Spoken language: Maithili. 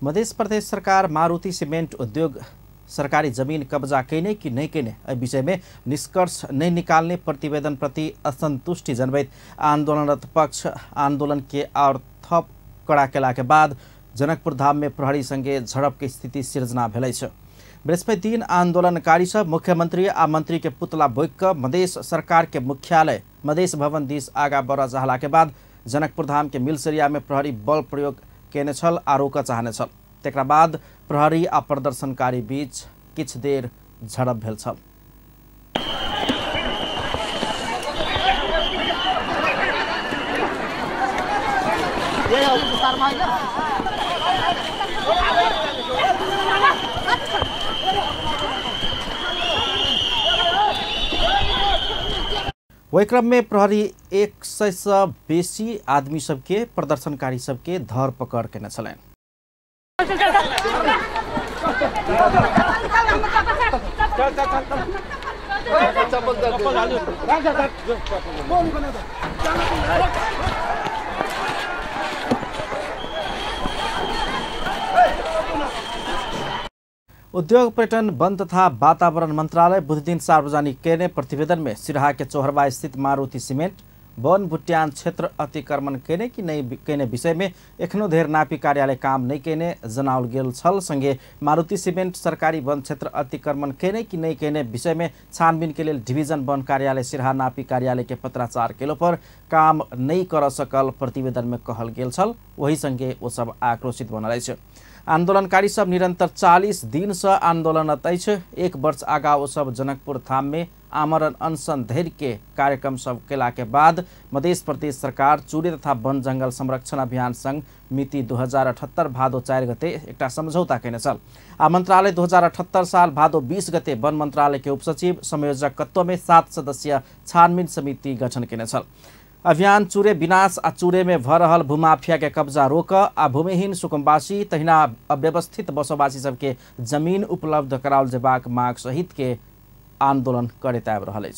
मध्य प्रदेश सरकार मारुति सीमेंट उद्योग सरकारी जमीन कब्जा केने कि नहीं केने एहि विषय में निष्कर्ष नहीं निकालने प्रतिवेदन प्रति असंतुष्टि जनबैत आंदोलनरत पक्ष आंदोलन के और थप कड़ा केला के बाद जनकपुर धाम में प्रहरी संगे झड़प के स्थिति सिर्जना भेल अछि। बृहस्पति दिन आंदोलनकारी सब मुख्यमंत्री आ मंत्री के पुतला बोकि कऽ मधेश सरकार के मुख्यालय मधेश भवन दिस आगा बढ़ चाहला के बाद जनकपुर धाम के मिलसरिया में प्रहरी बल प्रयोग केने छल आ रोकऽ चाहने छल। तकरा बाद प्रहरी आ प्रदर्शनकारी बीच किछु देर झड़प भेल छल। ओहि क्रम में प्रहरी 100 से बेसी आदमी सबके प्रदर्शनकारी सबके धरपकड़ केने छलनि। उद्योग पर्यटन वन तथा वातावरण मंत्रालय बुधदिन सार्वजनिक केने प्रतिवेदन में सिरहा के चोहरवा स्थित मारुति सीमेंट वन भुट्यान क्षेत्र अतिक्रमण केने कि नहीं केने विषय में एखनो धेर नापी कार्यालय काम नहीं केने जनाओल गेल छल। संगे मारुति सीमेंट सरकारी वन क्षेत्र अतिक्रमण केने कि नहीं केने विषय में छानबीन के लेल डिवीजन वन कार्यालय सिरहा नापी कार्यालय के पत्राचार केलो पर काम नहीं कर सकल प्रतिवेदन में कहल गेल छल। वही संगे ओ सब आक्रोशित बनल अछि। आंदोलनकारी सब निरंतर 40 दिन से आंदोलनरत अछि। एक वर्ष आगा ओ सब जनकपुर धाम में आमरण अनशन धरि के कार्यक्रम सब केला के बाद मध्य प्रदेश सरकार चूरे तथा वन जंगल संरक्षण अभियान संग मिति 2078 भादो 4 गते एकटा समझौता केने छल। आ मंत्रालय 2078 साल भादो 20 गते वन मंत्रालय के उपसचिव संयोजकत्व में 7 सदस्यीय छानबीन समिति गठन केने छल। अभियान चूरे विनाश आ चूरे में भ रहल भूमाफिया के कब्जा रोक आ भूमिहीन सुकुम्बासी तहिना अव्यवस्थित बसोबासी सबके जमीन उपलब्ध कराओल जेबाक मांग सहित के आंदोलन करैत आबि रहल अछि।